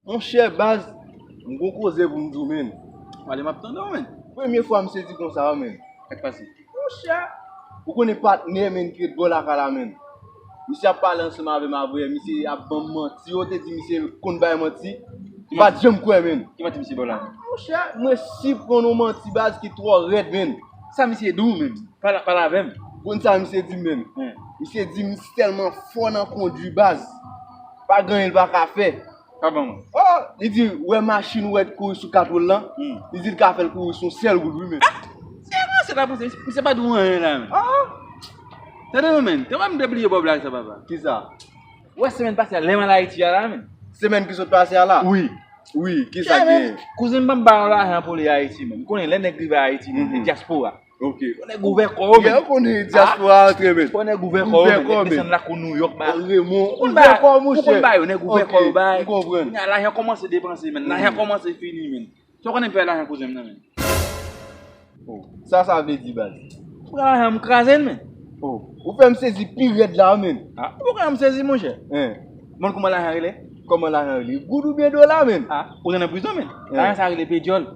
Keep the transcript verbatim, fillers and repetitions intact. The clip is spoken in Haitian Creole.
Monchè, baz, m gon koze pou m di w, menn. Pale, m ap tande w, menn. Premye fwa m sezi konsa, wi, menn. Sa k pase? Monchè, ou konnen patnè, menn, ki ret bò lakay la, menn. Misye ap pale ansanm avè m apre, misye ap ban m manti, yo te di misye konn bay manti. M pa t janm kwè, menn. Ki manti misye ba w la? Monchè, mwen si pran yon manti, baz, ki twò rèd, menn. Sa misye di w, menn? Pale, pale avè m. Konn sa misye di m, menn? Misye di m tèlman fò nan kondwi, baz. Pa gen anyen l pa ka fè. Pa ban mwen. Oh, li di, wè machin ou wè t kouri sou kat woul lan. Li di l ka fè l kouri sou yon sèl woul, wi, menn. Se ranse l ap ranse. Misye pa di w anyen la, menn. Tande non, menn. Te wè m te bliye ba w blag sa, papa. Kisa? Wè semèn pase a, lè m al Ayiti a la, menn. Semèn ki sot pase a la? Wi. Wi, kisa ki gen? Kouzen m ban m ba yon lajan pou li Ayiti, menn. Ou konnen lè nèg rive Ayiti, menn, dyaspora. Ok. Fò nèg ouvè kò yo, menn. Ou konnen dyaspora antre, menn. Fò nèg ouvè kò yo, menn. Nèg desann lakou Nouyòk, ba. Remon, ouvè kò, monchè. Ou konn ba yo, nèg ouvè kò yo, ba. Ok, m konprann. Kounye a, lajan kòmanse depanse, menn. Lajan kòmanse fini, menn. Sa w konnen m fè lajan kouzen m nan, menn. Oh, sa sa vle di, baz? M pran lajan m kraze l, menn. Oh, ou fè m sezi pi rèd la, menn. Ah, ou poko janm sezi, monchè. Hein. Ou konn kòman lajan rele? Kòman lajan rele? Goud oubyen dola, menn? Ah, ou nan prizon, menn. Lajan sa rele pedyòl.